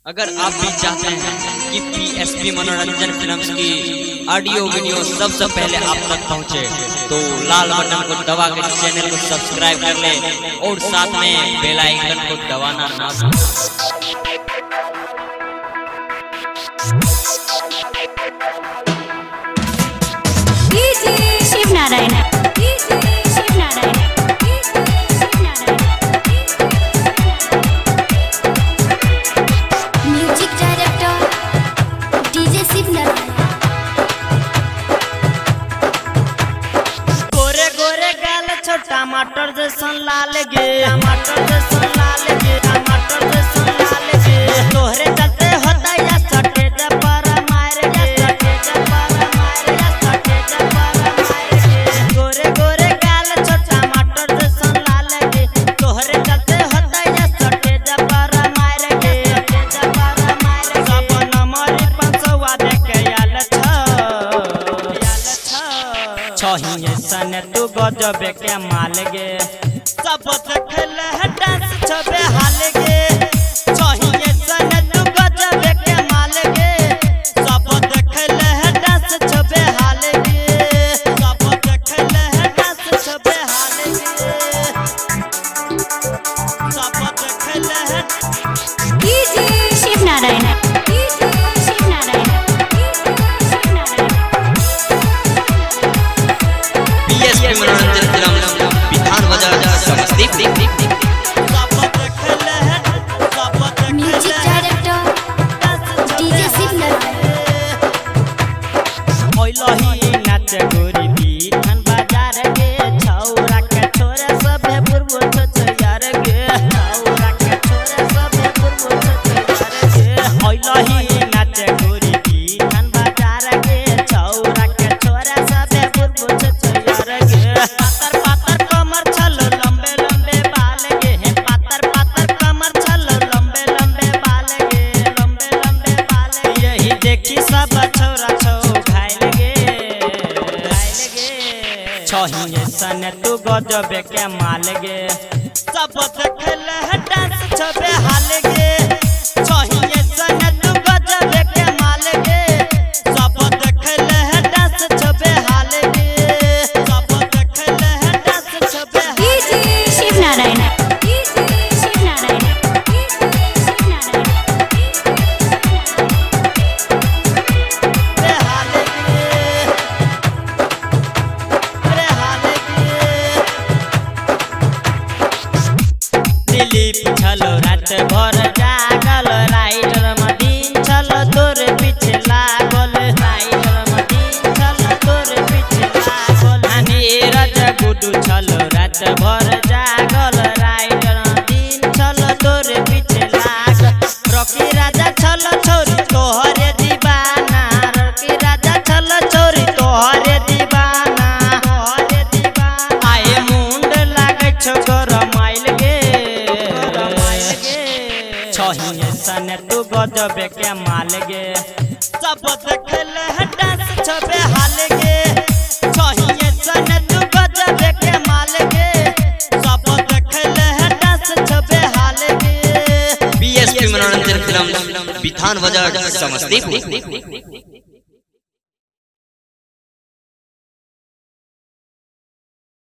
अगर आप भी चाहते हैं कि पीएसपी मनोरंजन फिल्म्स की ऑडियो वीडियो सबसे पहले आप तक पहुंचे, तो लाल बटन को दबा के चैनल को सब्सक्राइब कर लें और साथ में बेल आइकन को दबाना ना भूलें। Shiv Narayan, Shiv Narayan, Shiv Narayan. Music director DJ Shiv Narayan. गोरे गोरे गाल छो टमाटर जैसन लाल गे, टमाटर जैसन लाल गे, टमाटर जैसन लाल गे। तोहरे चलते होता या सटेज पर मार गे, सटेज पर मार या सटेज पर मार गे। गोरे गोरे गाल छो टमाटर जैसन लाल गे, तोहरे चलते होता या सटेज पर मार गे, सटेज पर मार गे। सब नंबर 500 देके आयल छ, आयल छ। छही सन तू गजबे के माल गे, सब देखल है डांस छबे हाल गे। छही सन तू गजबे के माल गे, सब देखल है डांस छबे हाल गे, सब देखल है डांस छबे हाल गे, सब देखल है। Shiv Narayan, Shiv Narayan, Shiv Narayan. PSP Manoranjan films, Bidhan Bazar, Samastipur. सब देखल है, सब देखल म्यूजिक है डायरेक्टर डीजे शिव नारायण। ओइलही नाच गोरी बिथान बाजार गे, छौरा के छोरा सबे बुरबो छछ यार गे, छौरा के छोरा सबे बुरबो छछ यार गे। ओइलही नाच गोरी बिथान बाजार गे, छौरा के छोरा सबे बुरबो छछ यार गे। पातर पातर कमर छल लंबे लंबे बाल गे, पातर पातर कमर छल लंबे लंबे बाल गे, लंबे लंबे बाल गे। यही देखी सब छौरा छौ घायल गे, घायल गे। छही सन तू गजबे के माल गे, सब देखल है डांस छबे हाल गे। छही सन तू गजबे के माल गे, सब देखल है डांस छबे हाल गे, सब देखल है डांस छबे हाल गे। शिव नारायण, शिव नारायण, शिव नारायण। हाल गे, रे हाल गे। दिलीप छलो रात भर जागल, राइटर मदीन छलो तोर पीछे लागल, राइटर मदीन छलो तोर पीछे लागल। नीरज गुडू छलो रात भर जागल, राइटर मदीन छलो तोर पीछे लागल। रॉकी राजा छलो छोरी तोहरे दीवाना, रॉकी राजा छलो छोरी तोहरे दीवाना, तोहरे दीवाना। आए मुंड लागै छौ गरमाइल गे, गरमाइल गे। छही सन तू गजबे के माल गे, सब देखल है डांस छबे हाल गे। छही सन तू गजबे के माल गे, सब देखल है डांस छबे हाल गे। पीएसपी मनोरंजन फिल्म्स, बिथान बाजार, समस्तीपुर।